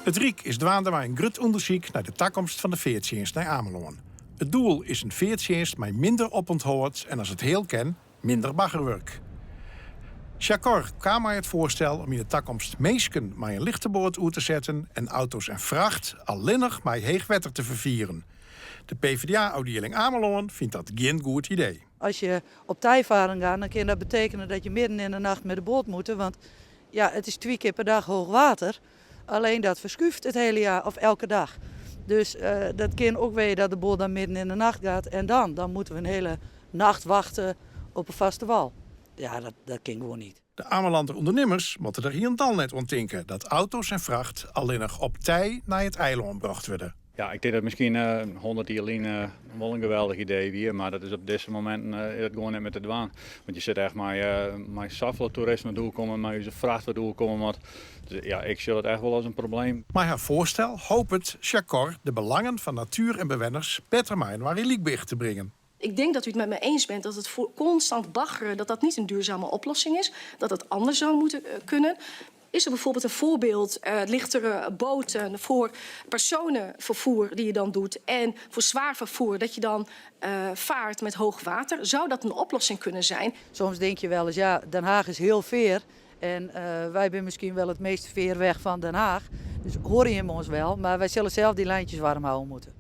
It Ryk is dwaande mei in grut ûndersyk nei de takomst fan de feartsjinst nei Amelân. It doel is in feartsjinst mei minder opûnthâld en as it heal kin, minder baggerwurk. Chakor kaam mei it foarstel om yn de takomst minsken mei in lichte boat oer te setten en auto's en fracht allinnich mei heech wetter te ferfieren. De PvdA-ôfdieling Amelân fynt dat gjin goed idee. As je op tijvaren gaan, dan kin dat betekenen dat je midden in de nacht met de boot moeten. Want ja, it is twee keer per dag hoog water. Alleen dat verschuift het hele jaar of elke dag. Dus dat kin ook weer dat de boot dan midden in de nacht gaat. En dan moeten we een hele nacht wachten op een vaste wal. Ja, dat kin gewoon niet. De Amelander ûndernimmers moatte der hielendal net oan tinke dat auto's en fracht allinnich op tij nei it eilân brocht wurde. Ja, ik tink dat miskien 100 jier lyn wol in geweldich idee wie, mar dat is op dizze mominten is dat gewoan net mear te dwaan. Want je sitte echt mei safolle toeristen wat oerkomme, mei ús fracht wat oerkomme moat. Dus ja, ik sjoch dat echt wol as in probleem. Mei har foarstel hopet Chakor de belangen fan natuer en bewenners better mei-inoar yn lykwicht te bringen. Ik denk dat u het met me eens bent dat het constant baggeren dat dat niet een duurzame oplossing is. Dat het anders zou moeten kunnen. Is er bijvoorbeeld een voorbeeld, lichtere boten voor personenvervoer die je dan doet en voor zwaar vervoer dat je dan vaart met hoog water? Zou dat een oplossing kunnen zijn? Soms denk je wel eens, ja, Den Haag is heel ver en wij zijn misschien wel het meest ver weg van Den Haag. Dus hoor je hem ons wel, maar wij zullen zelf die lijntjes warm houden moeten.